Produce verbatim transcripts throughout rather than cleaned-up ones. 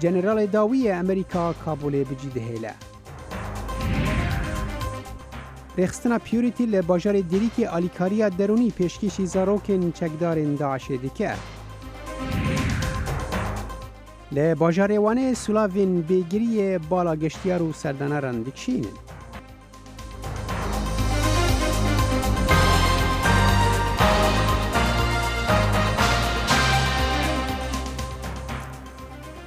Generalê dawî yê Amerîka Kabulê bi cî dihêle. Rêxistina Purity li bajarê Dêrîkê alîkariya derûnî pêşkêşî zarokên çekdarên DAIŞê dike. Li bajarê Wanê sûlavên bêgiriyê bala geştiyar û serdanaran dikişînin.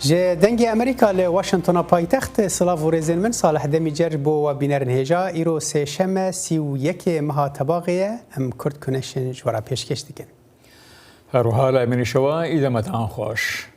Ji Dengê Amerîka li Washingtona paytext, silav û rêzên min, Salih Demîcer bo we bînerên hêja. Îro sêşeme sî û yekê meha Tebaxê ye, em Kurd Connection ji we re pêşkêş dikin. Her wiha li Emenîşewa îdemetan xweş.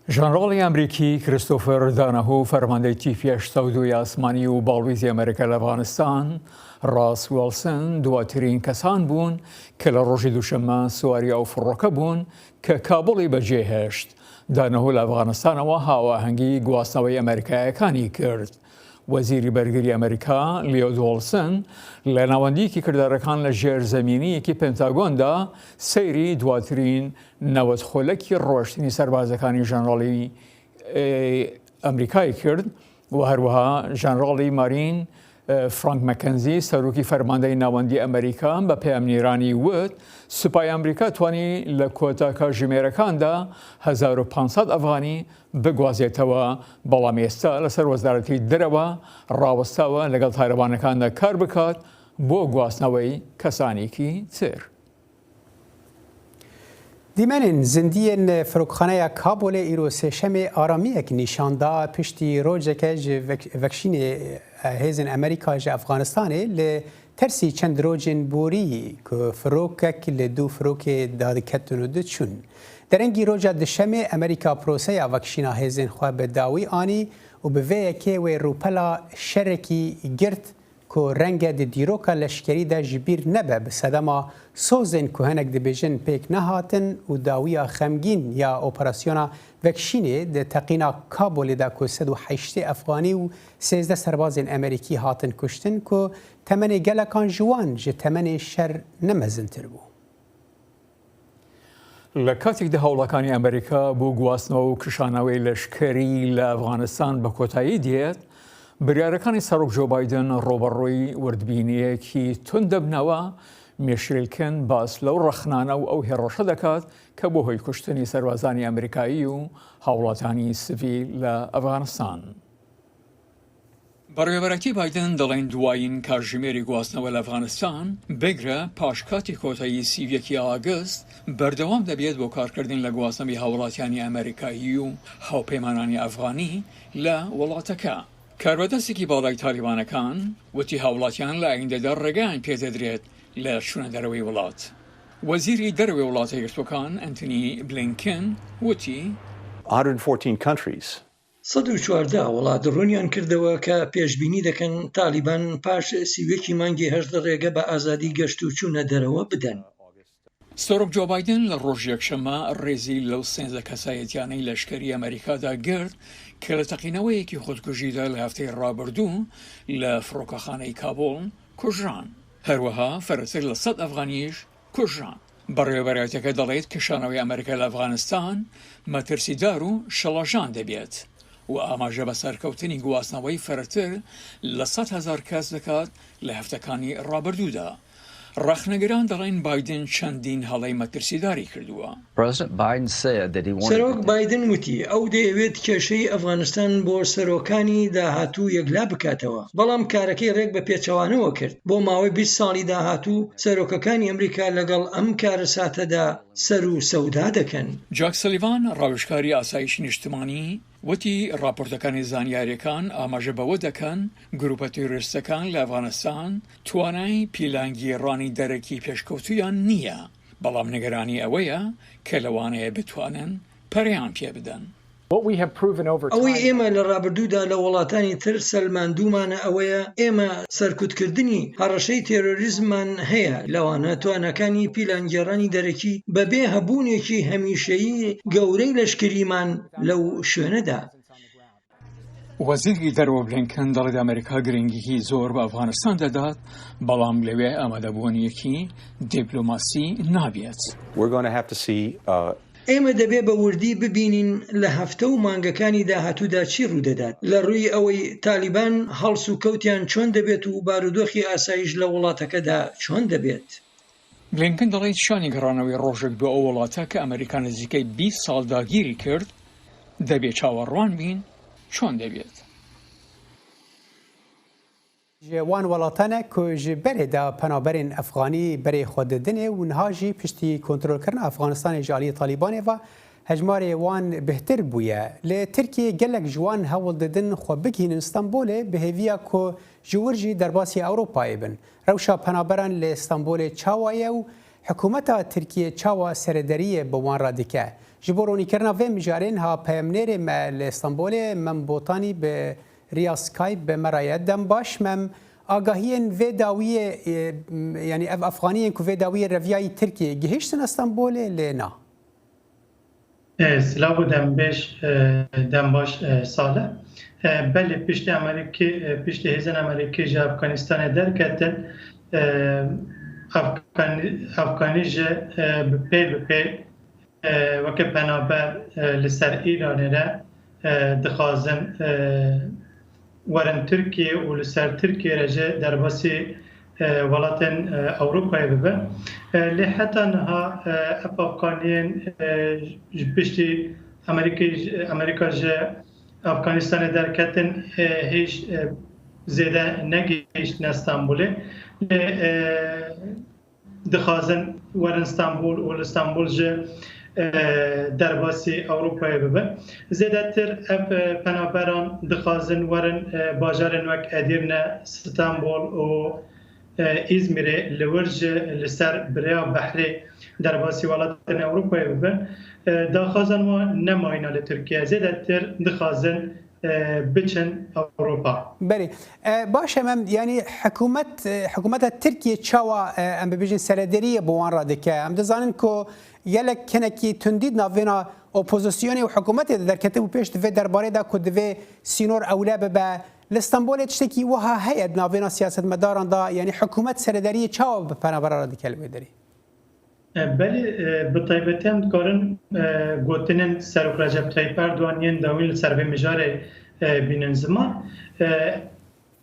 Jeneralê Amerîkî Christopher Donohue, fermandeyê Tîpî heşta û du yê asmanî û balwîzê Amerîka li Afganistan, Russ Wilson, duwatirîn kesan bûn ke li rojê duşeme siwarî ew firoke bûn ke Kabulê bi cê hişt. Donohue li Afganistanê we hawahengî guwazneweyê Amerîkayekanî kir. Wezîrî Bergirî Amerîka, Lloyd Wilson, li navendiyekî kirdarekan li jêrzemîniyekî Pentagon de seyrî duwatirîn newed xulekî rawiştinî serbazekanî jeneralî, ê, Amerîkayê kir û herwiha jeneralî Marîn, ê, Frank McKenzie, serokî fermandeyê navendî Amerîka, bi peyamnêranî wit, Supayê Amerîka twanî li kota kajimêrekan de hezar û pênc sed Efganî biguhazêtewe, belamî êsta li ser Wezaretî Derewe rawestawe, legel Talibanekan de kar bikat bo guhazdinewey kesanîkî tir. Dîmenên zindiyên Firokxaneya Kabulê îro sêşemê aramiyek nîşan da, piştî rojeke ji vek-, vekşînê hêzên Amerîka ji Afganistanê li tersî çend rojên borî ku firokek li du firokê dadiketin û diçûn. Derengî roja dişemê Amerîka proseya vekşîna hêzên xwe bi dawî anî û bi vê yekê wê rûpela şerekî girt ku renge di dîroka leşkerî de ji bîr nebe, bi sedema sozên ku hinek dibêjin pêk nehatin û dawiya xemgîn ya operasyona vekşînê di teqîna Kabulê de ku sed û heştê Efganî û sêzdeh serbazên Amerîkî hatin kuştin ku temenê gelekan ji wan ji temenê şer ne mezintir bû. Li katek de hewlakanî Amerîka bo guwazdinewê û kişanewê leşkerî li Afganistan bi kotayî diyet, biryarekanî Serok Joe Biden roberûyî wirdbîniyekî tund dibnewe, Mişrîlkin bas lew rexnane û ew hêroşe dekat ke bo hoy kuştinî serbazanî Amerîkayî û hewlatanî sivîl li Afganistan. بەڕێوەبەرایەتی بایدن دەڵێن دوایین کاتژمێری گواستنەوە لە ئەفغانستان، بگرە پاش کاتی کۆتایی سی و یەکی ئاگست، بەردەوام دەبێت بۆ کارکردن لە گواستنەوەی هاوڵاتیانی ئەمریکایی و هاوپەیمانانی ئەفغانی لە وڵاتەکە. کاربەدەستێکی باڵای تالیبانەکان وتی هاوڵاتیان لە ئایندەدا ڕێگەیان پێدەدرێت لە چوونە دەرەوەی وڵات. وەزیری دەرەوەی وڵاتە یەکگرتووەکان، ئەنتنی بلینکن، وتی، one hundred fourteen countries. سەد و چواردە وڵات ڕوونیان کردەوە کە پێشبینی دەکەن تالیبان پاش سی و یەکی مانگی هەژدە ڕێگە بە ئازادی گەشت و چوونە دەرەوە بدەن. سەرۆک جۆ بایدن لە ڕۆژی یەکشەممە ڕێزی لەو سێزدە کەسایەتیانەی لەشکری ئەمریکادا گرت کە لە تەقینەوەیەکی خودکوژیدا لە هەفتەی ڕابردوو لە فڕۆکەخانەی کابوڵ کوژران. هەروەها فەرەتر لە سەد ئەفغانیش کوژران. بەڕێوەبەرایەتەکە دەڵێت کشانەوەی ئەمریکا لە ئەفغانستان مەترسیدار و شڵەژان دەبێت و ئاماژە بە سەرکەوتنی گواستنەوەی فەرەتر لە سەد هەزار کەس دەکات لە هەفتەکانی ڕابردوودا. ڕەخنەگران دەڵێن بایدن چەندین هەڵەی مەترسیداری کردووە. President Biden said that he wanted سەرۆک to بایدن وتی ئەو دەیەوێت کێشەی ئەفغانستان بۆ سەرۆکانی داهاتوو یەکلا بکاتەوە، بەڵام کارەکەی ڕێک بە پێچەوانەوە کرد. بۆ ماوەی بیست ساڵی داهاتوو سەرۆکەکانی ئەمریکا لەگەڵ ئەم کارەساتەدا سەر و سەودا دەکەن. جاک سەلیڤان، ڕاوێژکاری ئاسایشی نیشتمانی، وتی ڕاپۆرتەکانی زانیاریەکان ئاماژە بەوە دەکەن گروپە تیرۆریستەکان لە ئەفغانستان توانای پیلانگێڕانی دەرەکی پێشکەوتوویان نییە، بەڵام نیگەرانی ئەوەیە کە لەوانەیە بتوانن پەرەیان پێ بدەن. What we have proven over ئەوەی time ئێمە لە ڕابردوودا لە وڵاتانی تر سەلماندوومانە ئەوەیە ئێمە سەرکوتکردنی هەڕەشەی تێرۆریزممان هەیە، لەوانە تواناکانی پیلانگێڕانی دەرەکی بەبێ هەبوونێکی هەمیشەیی گەورەی لەشکریمان لەو شوێنەدا. وەزیری دەرەوە بلینکن دەڵێت ئەمریکا گرنگیی زۆر بە ئەفغانستان دەدات، بەڵام لەوێ ئامادەبوونیەکی دیپلۆماسی نابێت. We're gonna have to see, uh, ئێمە دەبێ بە وردی ببینین لە هەفتە و مانگەکانی داهاتوودا چی ڕوودەدات لە ڕووی ئەوەی تالیبان هەڵسوکەوتیان چۆن دەبێت و بارودۆخی ئاسایش لە وڵاتەکەدا چۆن دەبێت. بلینکن دەڵێت شانی گەڕانەوەی ڕۆژێک بۆ ئەو وڵاتە کە ئەمریکا نزیکەی بیست ساڵ داگیری کرد، دەبێ چاوەڕوان بین چۆن دەبێت. Ji wan welatan e ku ji berê de penaberên efxanî berê xwe didinê û niha jî piştî kontrolkirina Efxanistanê ji aliyê Talîbanê ve hejmarê wan bihtir bûye. Li Tirkiyê gelek ji wan hewl didin xwe bigihînin Stenbolê bi hêviya ku ji wir jî derbasî Ewropayê bin. Rewşa penaberan li Stenbolê çawa ye û hikûmeta Tirkiyê çawa serederiyê bi wan re dike? Ji bo ronîkirina vê mijarê niha peyamnêrê me li Stenbolê Mem Botanî bi riya Skype bi me re ye. Dem baş Mem, agahiyên vê dawiyê, e, yanî ev Efxaniyên ku vê dawiyê reviyayî Tirkiyê gihiştine Stenbolê lê na? Silav û dembêj, dembaş Salih. Belê piştî Amerîkî, piştî hêzên Amerîkî ji Efganistanê derketin, Efganî, Efganî ji bi pê bi pê weke penaber li ser Îranê re dixwazin werin Tirkiyê û li ser Tirkiyê re jî derbasî welatên Ewropayê bibe. Lê heta niha ev Afganiyên ji piştî Amerîkayê, Amerîka ji Afganistanê derketin hêj zêde negihiştine Stenbolê. Lê dixwazin werin Stenbol û li Stenbol jî derbasî Ewropayê bibin. Zêdetir ev penaberan dixwazin werin bajarên wek Edîrne, Stenbol û Îzmîrê li wir jî li ser bi rêya behrê derbasî welatên Ewropayê bibin. Daxwazan wan nemayîna li Tirkiye. Zêdetir dixwazin biçin Ewropa. Belê. Baş e Mem, yanî hikûmet, hikûmeta Tirkiye çawa, em bibêjin, serederiyê bi wan re dike? Em dizanin ku gelek hinekî tundî di navbêna opozisyonê û hikûmetê de derketibû pêş di vê derbarê de ku divê sînor ewle bibe. Li Stenbolê tiştekî wiha heye di navbêna siyasetmedaran de, yanî hikûmet serederiyê çawa bi penaberan re dike li wê derê? Belê, bi taybetî em dikarin gotinên Serok Recep Tayyip Erdogan yên dawîn li ser vê mijarê bînin ziman.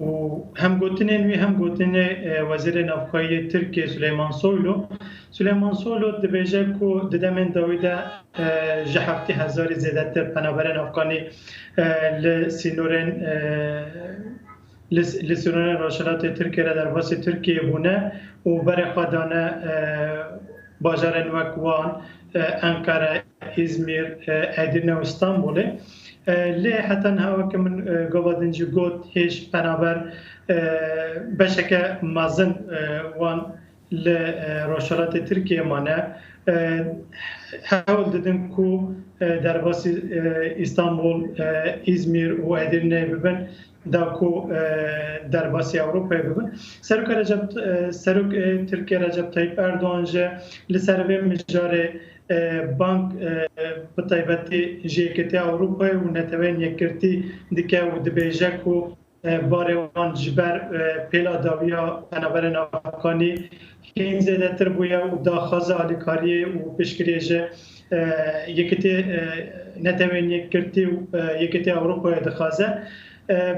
Û hem gotinên wî hem gotinê Wezîrê Navxweyî yê Tirkiyê Suleyman Soylu. Suleyman Soylu dibêje ku di demên dawî de ji heftê hezarî zêdetir penaberên Afganî li sînorên li, li sînorên rojhilatê Tirkiyê re derbasî Tirkiyê bûne û berê xwe dane bajarên wek Wan, Enqere, Îzmîr, Edîrne û Stenbolê. Lê heta niha weke min gava din jî got, hêj penaber beşeke mezin wan li rojhilatê Tirkiyê mane. Hewl didin ku derbasî Îstanbul, Îzmîr û Edirneyê bibin, da ku derbasî Ewropayê bibin. Serok Recep, Serok Tirkiye Recep Tayyip Erdogan jî li ser vê mijarê bang bi taybetî ji Yekîtiya Ewropayê û Neteweyên Yekgirtî dike û dibêje ku barê wan ji ber pêla dawiya penaberên Afganî hîn zêdetir bûye û daxwaza alîkariyê û piştgiriyê ji Yekîtî, Netewên Yekgirtî û Yekîtiya Ewropayê dixwaze.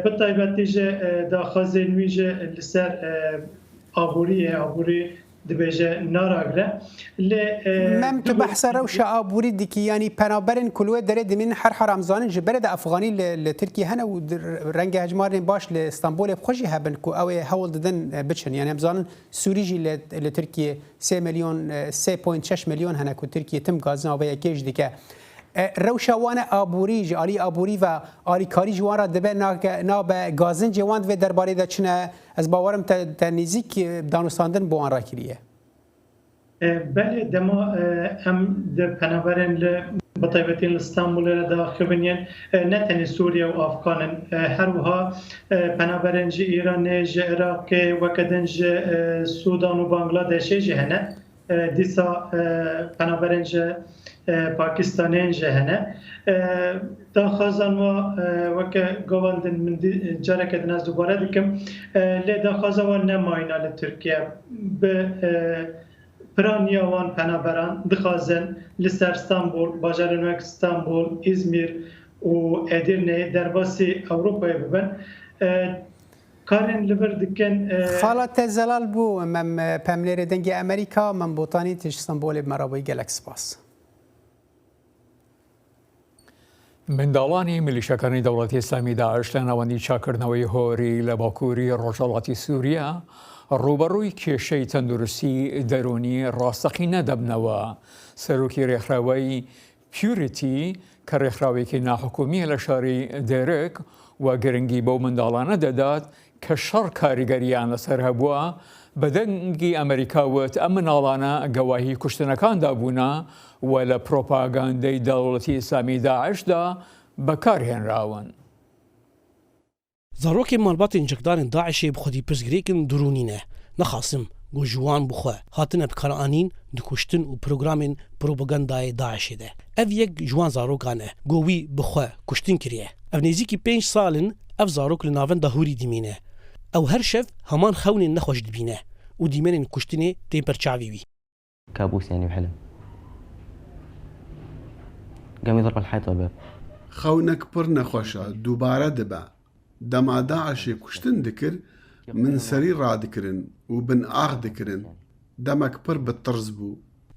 Bi taybetî jî daxwazên wî jî li ser aboriyê, aborî dibêje naragre. Lê Mem, tu behsa rewşa aborî dikî, yanî penaberên ku li wê derê dimînin her hal em zanin ji berê de Efxanî li, li Tirkiyê hene û renge hejmarên baş li Stenbolê bi xwe jî hebin ku ew ê hewl didin biçin. Yanî em zanin Sûrî jî li, li Tirkiyê sê milyon, sê point şeş milyon hene ku Tirkiye tim gazina vê yekê jî dike. Rewşa wan e aborî, ji alî aborî ve alîkarî ji wan re dibe, nake, nabe, gazincê wan di vê derbarê de çi ne? Ez bawerim te, te nêzîk danûstandin bi wan re kiriye. Belê, dema em di penaberên li, bi taybetî li Stenbolê re diaxivin yên ne tenê Sûriye û Afgan in, her wiha penaberên ji Îranê, ji Iraqê, weke din ji Sûdan û Bangladeşê jî hene. Dîsa penaberên ji Pakistanê jî hene. Daxwazan wa weke gavan din min dî, careke din ez dubare dikim. Lê daxwaza wan nemayîna li Tirkiye. Bi Piraniya wan penaberan dixwazin li ser Stenbol, bajarên wek Stenbol, Îzmîr û Edirneyê derbasî Ewropayê bibin. E, karên li vir dikin, e, Xala te zelal bû, mem, e, pemlêrê Dengê Emerîka, Mem Botanî, tê ji Stenbolê bi me re bûyî, gelek spas. منداڵانی میلیشیاکانی دەوڵەتی ئیسلامی داعش لە ناوەندی چاکردنەوەی هۆری لە باکووری ڕۆژهەڵاتی سووریا ڕوبەڕووی کێشەی تەندروستی دەرونی ڕاستەقینە دەبنەوە. سەرۆکی ڕێکخراوەی پیوریتی کە ڕێکخراوێکی ناحکومیە لە شاری دێرک و گرنگی بەو منداڵانە دەدات کە شەڕ کاریگەریان لەسەر هەبووە، بە دەنگی ئەمریکا وت ئەم مناڵانە گەواهی کوشتنەکاندا بوونە و لە پرۆپاگاندەی دەوڵەتی ئیسلامی داعشدا بەکارهێنراون. Zarokên malbatên çekdarên DAIŞê bi xwedî pirsgirêkin dirûnî ne. Nexasim, got ji wan bi xwe, hatine bikaranîn di kuştin û programên propagandayê DAIŞê de. Ev yek ji wan zarokan e, got wî bi xwe kuştin kiriye. Ev nêzîkî pênc sal in ev zarok li navenda Hûrî dimîne. Ew her şev heman xewnên nexweş dibîne û dîmenên kuştinê tên ber çavê wî. كابوس يعني وحلم. قام يضرب الحيط والباب. Xewnek pir nexweş e, dubare dibe. Dema DAIŞê kuştin dikir, min serî radikirin û bin ax dikirin. Demek pir bi tirs bû.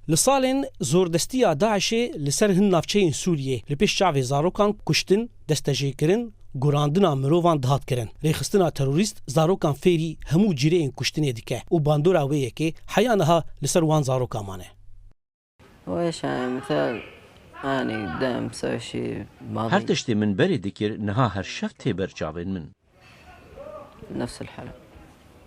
Li salên zordestiya DAIŞê li ser hin navçeyên Sûriyê li pêş çavê zarokan kuştin, destejêkirin, gurandina mirovan dihat kirin. Rêxistina terorîst zarokan fêrî hemû cîreyên kuştinê dike û bandora wê yekê heya niha li ser wan zarokan mane. وإيش يعني مثال، أني دائم بسوي شي ماضي. Her tiştê min berê dikir, niha her şev tê ber çavên min. نفس الحلم.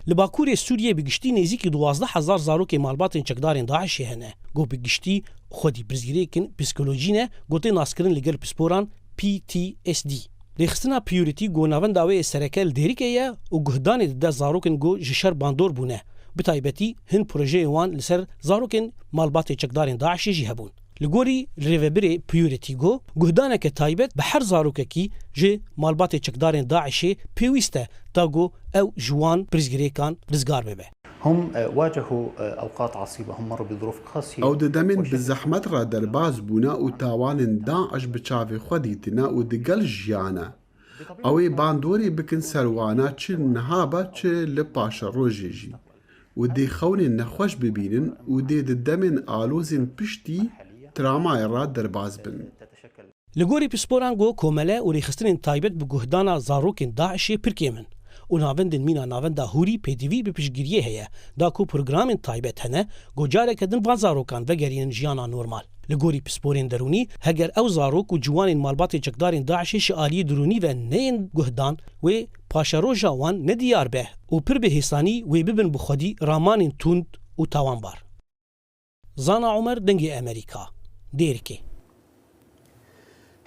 Li Bakurê Sûriyê bi giştî nêzîkî duwazdeh hezar zarokê malbatên çekdarên DAIŞê hene. Got bi giştî xwedî pirsgirêkin psîkolojî ne, got tê naskirin li gel pisporan P T S D. Rêxistina Purity got navenda wê yê sereke li Dêrikê ye û guhdanê dide zarokên ku ji şer bandor bûne. Bi taybetî hin projeyên wan li ser zarokên malbatê çekdarên DAIŞê jî hebûn. Li gorî rêvebirê Purity got, guhdaneke taybet bi her zarokekî ji malbatê çekdarên DAIŞê pêwîst e, da ku ew ji wan pirsgirêkan rizgar bibe. هم، آه، واجهوا، آه، أوقات عصيبة، هم مروا بظروف قاسية. Ew di demên bi zehmet re derbas bûne û tawanên DAIŞ bi çavê xwe dîtine û digel jiyane. Ew ê bandorê bikin ser wana çi niha be çi li paşerojê jî. Û dê xewnên nexweş bibînin û dê di demên alozên piştî travmayê re derbas bin. Li gorî pisporan got komele û rêxistinên taybet bi guhdana zarokên DAIŞê pir kêm in û navendên mîna navenda Hûrî pêdivî bi piştgiriyê heye, da ku programên taybet hene, got careke din van zarokan vegerînin jiyana normal. Li gorî pisporên derûnî, heger ew zarok û ciwanên malbatê çekdarên DAIŞê ji aliyê dirûnî ve neyên guhdan, wê paşeroja wan nediyar be û pir bi hêsanî wê bibin bi xwedî ramanên tund û tawanbar. Zana Omer, Dengê Emerîka, Dêrikê.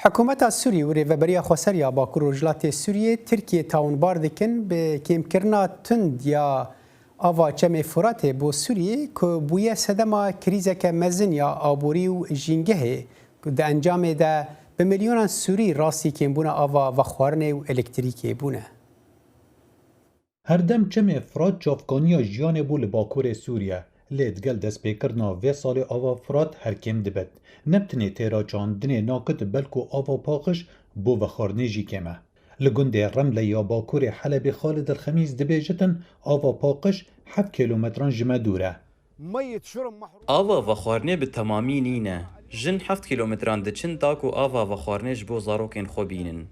Hikûmeta Sûrî û Rêveberiya Xweser ya Bakur Rojhilatê Sûriyê Tirkiyê tawanbar dikin bi kêmkirina tund ya ava Çemê Furatê bo Sûriyê ku bûye sedema krîzeke mezin ya aborî û jîngehê ku di encamê de bi milyonan Sûrî rastî kêmbûna ava vexwarinê û elektrîkê bûne. Her dem Çemê Firat çavkaniya jiyanê bû li bakurê Sûriye, lê digel destpêkirina vê salê ava Firat her kêm dibit. Ne bi tenê têra çandinê nakit, belku ava paqij bo vexwarinê jî kêm e. Li gundê Remle ya bakurê Helebê Xalid El Xemîs dibêjitin, ava paqij heft kîlometran ji me dûr e. Ava vexwarinê bi temamî nîne. Jin heft kîlometran diçin da ku ava vexwarinê ji bo zarokên xwe bînin.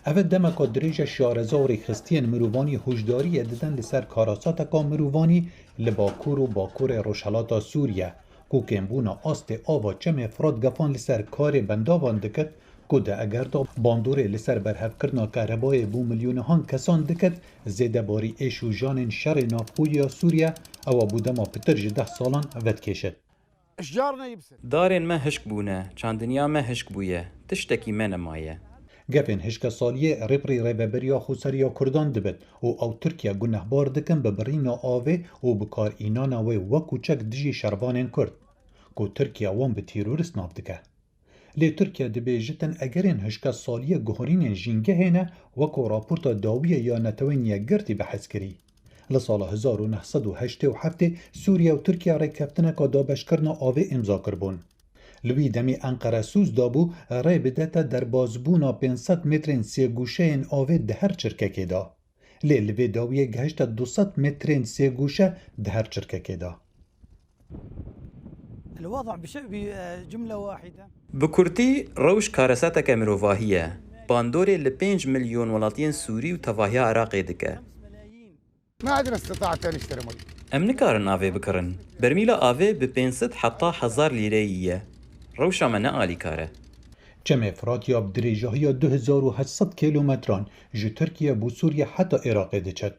Ev demeka dirêj e şareza û rêxistiyên mirovanî hûşdariyê didin li ser karasateka mirovanî li bakur û bakurê rojhelata Sûriye, ku kêmbûna astê ava Çemê Firat gefan li ser karê bendavan dikit, ku di eger de bandorê li ser berhevkirina kerebayê bo milyonehan kesan dikit, zêdebarî êş û janên şerê navxwe ya Sûriye, ewa bo dema pitir ji deh salan vedikêşit. Darên me hişk bûne, çandiniya me hişk bûye, tiştekî me nemaye. Gefên hişkesaliyê rêbirî Rêveberiya Xweseriya Kurdan dibit û ew Tirkiye gunehbar dikin bi birîna avê û bikar înana wê wekû çek dijî şervanên Kurd, ku Tirkiye wan bi terorîst nav dike. Lê Tirkiye dibêjitin egerên hişkesaliyê guherînên jîngehê ne, weko raporta dawiyê ya Netewên Yekgirtî behs kirî. Li sala hezar û neh sed û heştê û heftê Sûriye û Tirkiye rêkeftineka dabeşkirina avê îmza kiribûn. Li wî demê Enqere soz dabû, rê bidete derbazbûna pênc sed metrên sêgûşeyên avê di her çirkekê de. Lê li vê dawiyê gehişte du sed metrên sêgûşe di her çirkekê de. الوضع بش- بجملة واحدة. Bi kurtî, rewş kareseteke mirovahî ye. Bandorê li pênc milyon welatiyên Sûrî û tevahiya Iraqê dike. ما عندنا استطاعة نشتري مي. Em nikarin avê bikirin. Bermîla avê bi pênc sed heta hezar lîreyî ye. Rewşa me ne alîkar e. Çemê Firat ya bi dirêjahiya du hezar û heşt sed kîlometran ji Tirkiye bo Sûriye heta Iraqê diçe.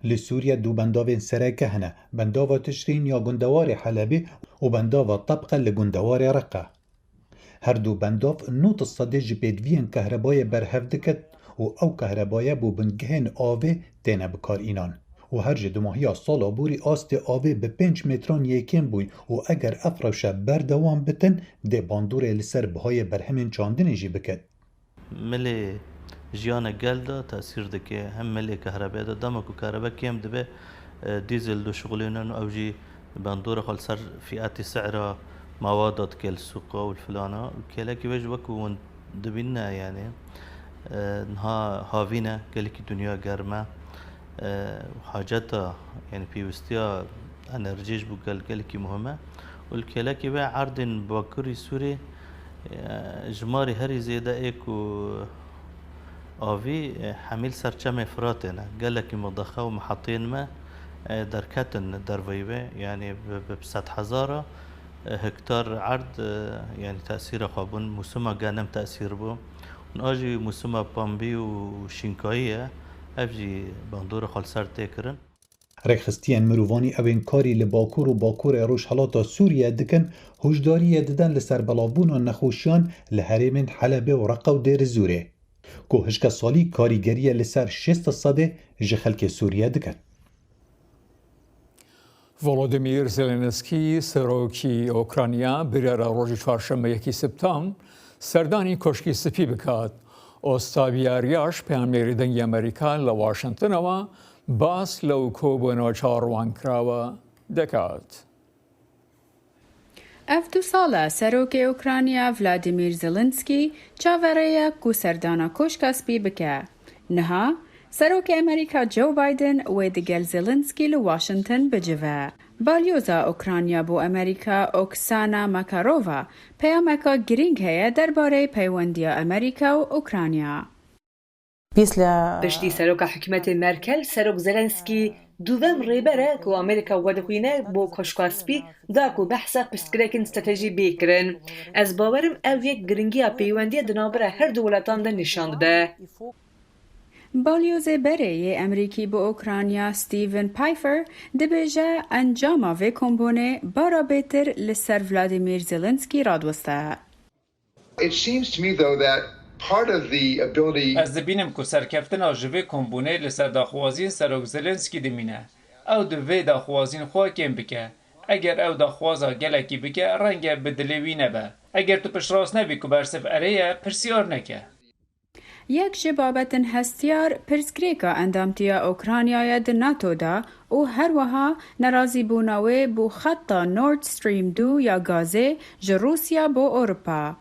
Li Sûriye du bendavên sereke hene, bendava Tişrîn ya gundewarê Helebê û bendava Tebqe li gundewarê Reqe. Her du bendav nod sedê ji pêdiviyên kehrebayê berhev diket û ew kehrebaye bo bingehên avê têne bikarînan. Û her ji dumahiya sala borî astê avê bi pênc metran yê kêm bûy û eger ev rewşe berdewam bitin, dê bandorê li ser bihayê berhemên çandinê jî biket. Milê jiyana gel de tesîr dike, hem milê kehrebê de. Dema ku kehrebe kêm dibe, e, dîzel dişixulînin û ew jî bandora xwe li ser fiyatê sehra mewada dike li sûqa û li filana. Û kêlekî wê jî wekû hûn dibînine, yanî, e, niha havîn e, gelekî dinya germ e. E, haceta, yanî pêwîstiya enerjiyê ji bo gel gelekî muhim e. Û li kêlekî wê erdên Bakurî Sûrê, e, jimarê herî zêde ê ku avî, e, hemî li ser Çemê Firatê ne. Gelekî midexe û mihetiyên me, e, derketin derveyî wê, yanî bi, bi sedhezara, e, hektar erd, e, yanî tesîra xwe bûn. Mûsima genim tesîr bû. Niha jî mûsima pembî û şînkayî ye. Ev jî bandora xwe li ser tê kirin. Rêxistiyên mirovanî ewên karî li Bakur û Bakurê Rojhelata Sûriye dikin, hişdariyê didin li ser belavbûna nexweşiyan li herêmên Helebê û Reqa û Dêrizûrê, ku hişke salî karîgeriye li ser şêst sedê ji xelkê Sûriye dikin. Volodymyr Zelenskî, serokî Ukrayna, biryara rojî çarşembe yekî September serdanî Koşkî Spî bikat. Osta Biyaryaş, peyamnêrê Dengê Amerîka li Washington'ewa bas lewkobûna çawankirawî dikat. Ev du sal e serokê Ukrayna Vladimir Zelensky çaverê ye ku serdana Koşka Spî bike. Niha, serokê Amerîka Joe Biden wê digel Zelensky li Washington bicive. Balyoza Ukrayna bo Amerîka Oksana Makarova peyameka girîng heye derbarê peywendiya Amerîka û Ukrayna. Piştî seroka hikûmetê Merkel, serok Zelensky dûvem rêber e ku Amerîka vedixwîne bo Koşka Spî da ku behsa pirsgirêkên stratejî bê kirin. Ez bawer im ev yek giringiya peywendiya di navbera her du welatan de nîşan dide. Balyozê berê yê Amerîkî bo Ukrayna Stephen Pfeiffer dibêje encama vê kombûnê bara bêtir li ser Vladimir Zelensky radiweste. It seems to me, though, that part of the ability Ez dibînim ku serkeftina ji vê kombûnê li ser daxwaziyên Serok Zelensky dimîne. Ew divê daxwaziyên xwe kêm bike. Eger ew daxwaza gelekî bike, renge bi dilê wî nebe. Eger tu piştrast nebî ku bersiv erê ye, pirsiyar neke. Yek ji babetên hestiyar pirsgirêka endamtiya Ukraynayê di NATO de û her wiha nerazîbûna wê bo xeta Nord Stream du ya gazê ji Rûsya bo Ewropa.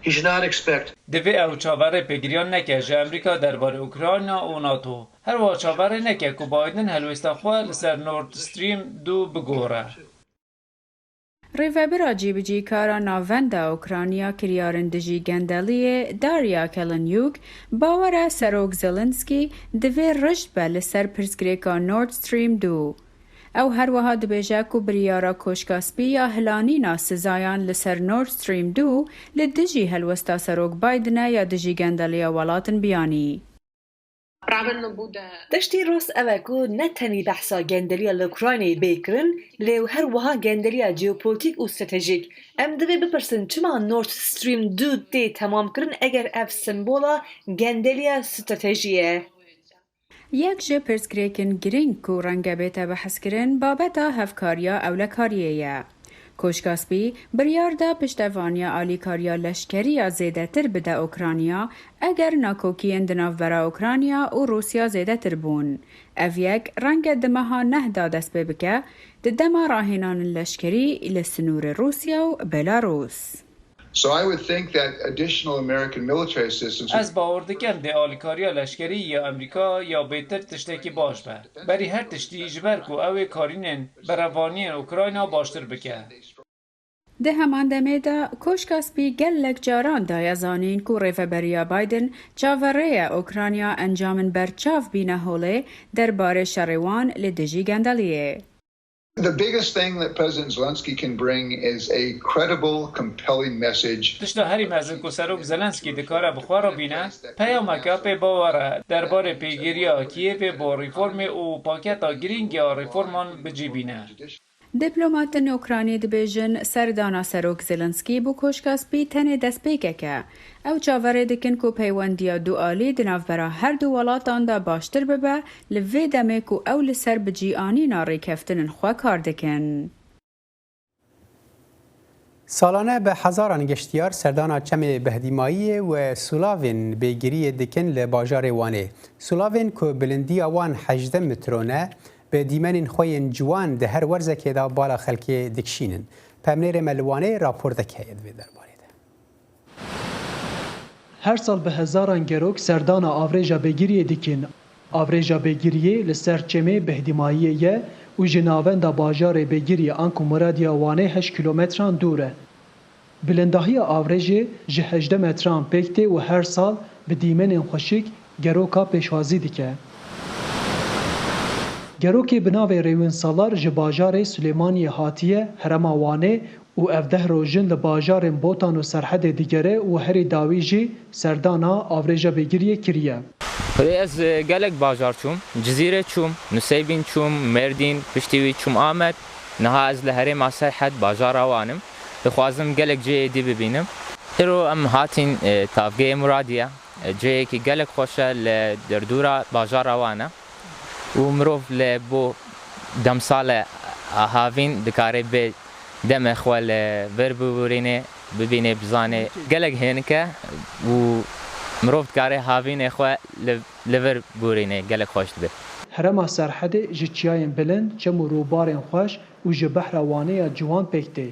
He should not expect. Divê ew çaverê pêgiriyan neke ji Amerîka derbarê Ukrayna û NATO. Her wiha çaverê neke ku Biden helwêsta xwe li ser Nord Stream du bigore. Rêvebira Cîbicîkara Navenda Ukrayna kiryarên dijî gendeliyê Darya Kelenyuk bawer e Serok Zelensky divê rişt be li ser pirsgirêka Nord Stream du. Ew her wiha dibêje ku biryara Koşka Spî ya hilanîna sizayan li ser Nord Stream du li dijî helwesta Serok Biden e ya dijî gendeliya welatin biyanî. Tiştî rast ew e ku ne tenê behsa gendeliya li Ukraynayê bê kirin, lê her wiha gendeliya jeopolîtîk û stratejîk. Em divê bipirsin çima Nord Stream du tê temamkirin eger ev simbola gendeliya stratejî ye? Yek ji pirsgirêkên girîng ku renge bête behskirin babeta hevkariya ewlekariyê ye. Koşka Spî biryar da piştevaniya alîkariya leşkerî ya zêdetir bide Ukrayna, eger nakokiyên di navbera Ukrayna û Rûsya zêdetir bûn. Ev yek renge di meha neh de dest pê bike, di dema rahênanin leşkerî li sinûrê Rûsya û Belarûs. So I would think that additional American military assistance would Ez bawer dikim dê alîkariya leşkerî ya Amerîka ya bêtir tiştekî baş be. Berî her tiştî ji ber ku ew ê karînên berevaniyên Ukrayna baştir bike. Di heman demê de Koşka Spî gelek caran daye zanîn ku Rêveberiya Biden çaverê ye Ukrayna encamên berçav bîne holê derbarê şerê wan li dijî gendeliyê. The biggest thing that President Zelensky can bring is a credible, compelling message. Tişta herî mezin ku Serok Zelensky dikare bi xwe re bîne, peyameke pê bawer e derbarê pêgiriya Kiyevê bo reformê û paketa girîng ya reforman bi cî bîne. Diplomatên Ukraynî dibêjin serdana Serok Zelensky bo Koşka Spî tenê destpêkek e. Ew çaverê dikin ku peywendiya dualî di navbera her du welatan de baştir bibe, li vê demê ku ew li ser bi cî anîna rêkeftinên xwe kar dikin. Salane bi hezaran geştiyar serdana çemê Behdîmayiyê û sûlavên bêgiriyê dikin li bajarê Wanê. Sûlavên ku bilindiya wan hejdeh metro ne, bi dîmenên xwe yên ciwan di her werzekê de bala xelkê dikişînin. Pemnêrê me li Wanê raportek heye di vê derbarê de. Her sal bi hezaran gerok serdana avrêja Bêgiriyê dikin. Avrêja Bêgiriyê li ser çemê Behdîmayiyê ye û ji navenda bajarê Bêgiriyê anku Muradiya Wanê heşt kîlometran dûr e. Bilindahiya avrêjê ji hejdeh metran pêk tê û her sal bi dîmenên xweşik geroka pêşwazî dike. Gerokê bi navê Rêwîn Salar ji bajarê Silêmaniyê hatiye herêma Wanê û ev deh roj in li bajarên Botan û Serhedê digere û herî dawî jî serdana avrêja Bêgiriyê kiriye. Rê ez, e, gelek bajar çûm, Cizîrê çûm, Nuseybîn çûm, Mêrdîn, piştî wî çûm Amed. Niha ez li herêma Serhed, bajara Wan im. Dixwazim gelek cihê dî bibînim. Îro em hatîn, e, tavgehê Muradiye, e, cihekî gelek xweş e, li derdora bajara Wan e. Û mirov li bo demsale havîn dikare bê demê xwe li vir bibûrîne, bibîne, bizane. Gelek hênik e û mirov dikare havînê xwe li, li vir bûrîne, gelek xweş dibe. Herêma Serhedê ji çiyayên bilind, çem û rûbarên xweş û ji behra Wanê ya ciwan pêk tê.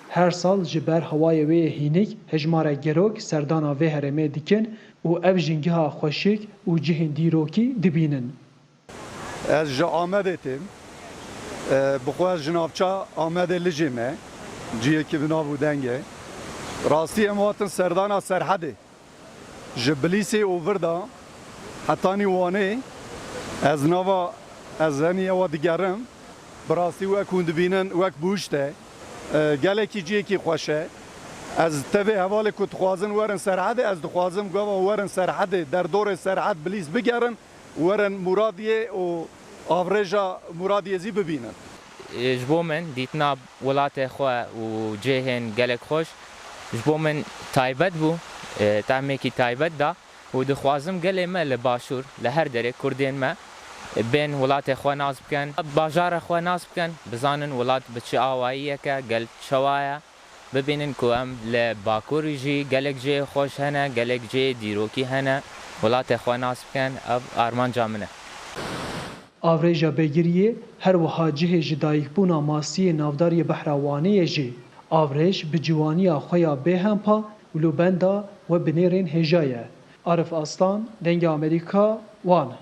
Her sal ji ber hewayê wê yê hînik hejmarek gerok serdana vê herêmê dikin û ev jîngeha xweşik û cihên dîrokî dibînin. Ez ji Amedê têm. E, bi xwe ez ji navça Amedê Lijê me, ciyekî bi nav û deng e. Rastî em hatin serdana Serhedê. Ji Bilîsê û vir de hetanî Wanê ez nava, ez henî ewa digerim. Bi rastî wek hûn dibînin, wek bihuşt e. E, gelekî ciyekî xweş e. Ez tevê hevalê ku dixwazin werin Serhedê, ez dixwazim gava werin Serhedê, derdorê Serhed Bilîs bigerin. Werin Muradiyê û avrêja Muradiyê zî bibînin. Ji bo min dîtina welatê xwe û cihên gelek xweş ji bo min taybet bû, e, tehmekî taybet da û dixwazim gelê me li Başûr, li her derê Kurdên me bên welatê xwe nas bikin, bajara xwe nas bikin, bizanin welat bi çi awayiyeke gel çawa ye. Bibînin ku em li Bakurî jî gelek cihê xweş hene, gelek cihê dîrokî hene, welatê xwe nas bikin, ev armanca min e. Avrêja Bêgiriyê her wiha cihê ji dayikbûna masiyê navdar yê Behra Wanê ye jî. Avrêj bi ciwaniya xwe ya bêhempa û lûbenda we binêrên hêja ye. Arif Aslan, Dengê Amerîka, Wan.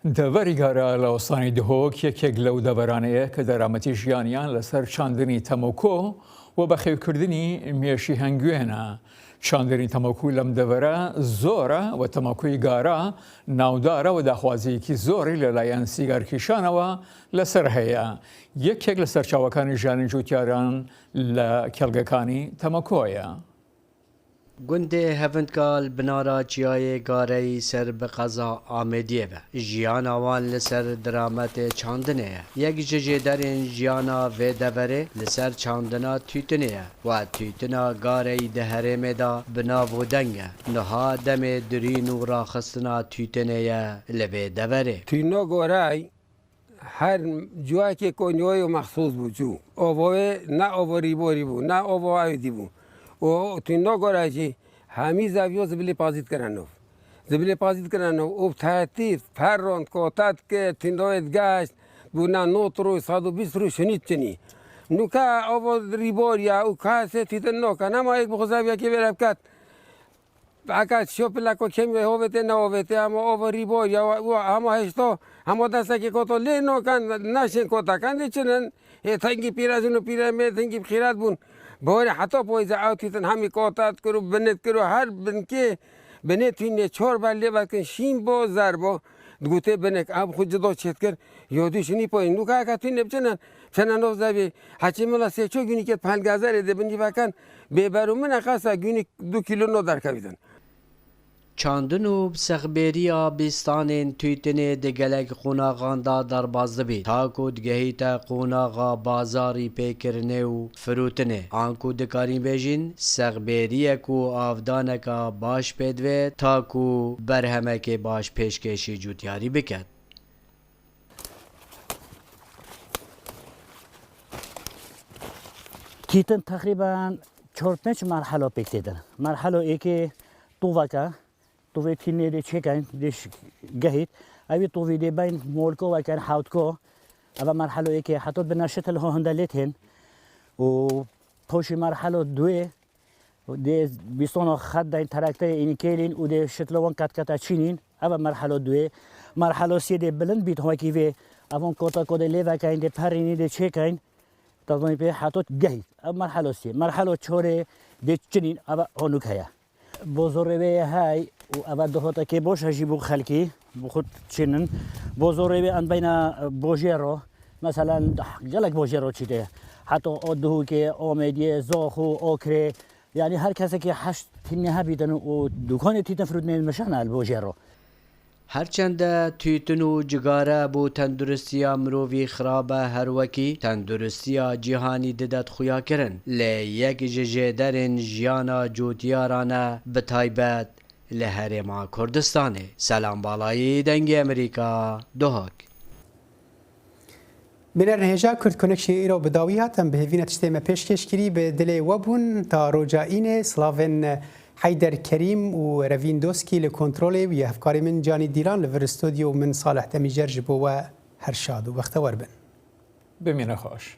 Deverî Gara li Ostanê Dihok yekek lew deveran e ke derametî jiyaniyan li ser çandinî temoko û bexêwkirdinî mêşî hengûyên e. Çandinî temokû lem devere zor e û temokûyî gara navdar e û daxwaziyekî zorî li layên sîgarkîşanewa li ser heye. Yekek li serçawekanî jiyanê cotyaran li kelgekanî temoko ye. Gundê Hevindka li binara çiyayê Gareyî ser bi qeza Amêdiyê ve. Jiyana wan li ser dirametê çandinê ye. Yek ji jêderên jiyana vê deverê li ser çandina tûtinê ye. Wa tûtina Gareyî di herêmê de bi nav û deng e. Niha demê dirîn û raxistina tûtinê ye li vê deverê. Tûno Gorey her ciyakê Konyayê mexsûs bû, çû. Ova wê ne ova rîborî bû, ne ova ewdî bû. Û tûno Gorey jî hemî zeviyo zibilê pazî dikirine nû. Zibilê pazî dikirine nû. Û bi tertîb, ferrand, kota dikir, tûno wê digeşt, bû ne not rû, sed û bîst rû şinî çinî. Nûke ova rîbor ya û kesê tîtin noke. Nema yek bi xwe zeviyekê vê re biket. Eka şopila ku kêm ve hovete ne hovete, ama ova rîbor ya, wa, wa, ama heşto, ama destekê koto lê nokan, naşên kotakan dê çinin. Hê tengî pîrezin û pîremê tengî bi xîret bûn. Borê heta poyze ew tîtin hemî kota dikir û binit kir û her binkê binê tînê çor ber lê vekin şîn bo, zer bo. Digotê binik, ew xwe cido çêt kir. Yo dû şinî poyî. Nûka eka tînê biçinin, çene nov zevî. Heçî mila sê ço günî ket pengazerê de binî vekan. Bêber û min e qasa günî du kîlo no derkevîtin. Çandin û bi sexbêriya bîstanên tûtinê di gelek qonaxan de derbas dibî, ta ku digehîte qonaxa bazarî pêkirinê û firûtinê. Anku dikarîn bêjin, sexbêriyek û avdaneka baş pê divê, ta ku berhemekê baş pêşkêşî cûtyarî biket. Tîtin teqrîben çar pênc merhelo pêk têtin. Merhelo êkê toveke, tovê tînê dê çêkeyn, dê ş-, gehît. Evî tovî dê beyn molko weken hewtko. Eva merhelo êkê heta bina şitil ho hinde lê tên. Û poşî merhelo duê, dê bîstona xet deyn terekteyê înî kêlîn û dê şitla wan qetketa çînîn. Eva merhelo duê. Merhelo sê dê bilind bît wekî vê. Evan kota ko dê lê vekeyn, dê perînî, dê çêkeyn. Tazanî pê hetot gehît. Ev merhelo sê. Merhelo çorê dê çinîn. Eva honuk heye. Bozorê wê ye hey û eva dihota kê boş hejî bû xelkî. Bi xwe çinin. Bozorê wê en beyna, e, bojê ro. Mesela gelek bojê ro çî de. Heta o Duhokê, Amêdiyê, Zaxo, Okrê. Yani her kesekî heşt tînê hebîtin û dukanê tîtin firûtinê mişana li bojê ro. Her çende tûtin û cigare bo tenduristiya mirovî xirab e, her wekî tenduristiya cîhanî didet xuyakirin. Lê yek ji jêderên jiyana cotiyaran e, bi taybet li Herêma Kurdistanê. Selam Balayî, Dengê Amerîka, Duhok. Bînerên hêja Kurd Connection îro bi dawî hat, em bi hêvî ne tiştê me pêşkêş kirî, bi dilê we bûn. Ta roja înê, slavên Heyder Kerîm û Revîn Doskî li kontrolê û yê hevkarê min Canî Dîlan li vir stûdyo û min Salih Demîjer ji bo we her şad û bextewer bin. Bimîne xweş.